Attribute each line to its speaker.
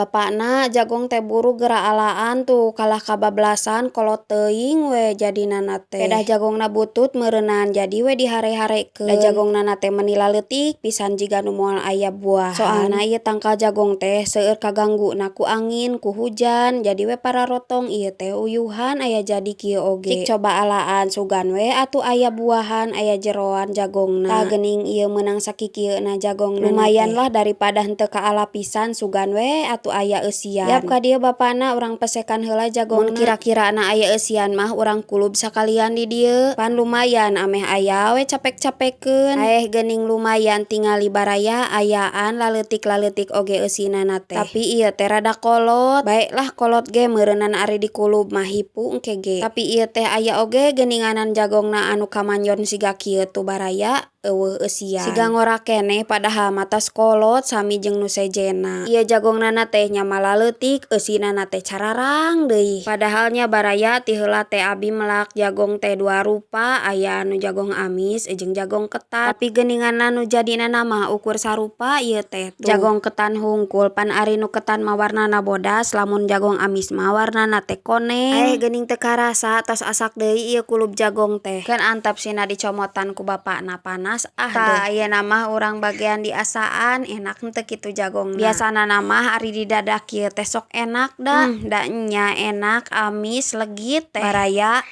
Speaker 1: Bapakna, jagong teh buru geura alaan tuh, kalah kabablasan, kolot teuing we jadinana teh. Pedah jagongna butut meureunan, jadi we dihare-harekeun. Da jagongna teh meuni laleutik pisan jiga nu moal aya buahan. Soalna ieu tangkal jagong teh seueur kagangguna ku angin, ku hujan, jadi we pararotong ieu teh uyuhan aya jadi kieu oge. Cik coba alaan, sugan we atuh aya buahan, aya jeroan jagongna. Tah, geuning ieu meunang sakikieuna jagongna. Lumayan lah daripada henteu kaala pisan, sugan we atuh aya eusian. Yap, ka dieu bapana urang pesekan heula jagongna. Mun kira-kirana aya eusian mah urang kulub sakalian di dieu. Pan lumayan ameh aya we capek-capekeun. Aeh, geuning lumayan tingali, baraya, ayaan laleutik-laleutik oge eusinana teh. Tapi ieu teh rada kolot. Bae lah, kolot ge meureunan ari dikulub mah hipu engke ge. Tapi ieu teh aya oge geuninganan jagongna anu kamanyon siga kieu tuh, baraya, euweuh eusian. Siga ngora keneh, padahal mah tos kolot sami jeung nu sejenna. Ieu jagongnana teh nya malaleutik, eusinana teh cararang deui. Padahal nya, baraya, ti heula teh abi melak jagong teh dua rupa, aya anu jagong amis jeung jagong ketan. Tapi geuninganna nu jadinana mah ukur sarupa ieu teh tuh. Jagong ketan hungkul, pan ari nu ketan mah warnana bodas, lamun jagong amis mah warnana teh koneng. Aeh, geuning teu karasa tos asak deui ieu kulub jagong teh. Keun antep sina dicomotan ku bapakna, panas ah. Tah, ayeuna mah urang bagean diasaan. Enak henteu kitu jagongna? Biasana mah ari didadak kieu teh sok enak da. Da nya enak, amis, legit teh, baraya.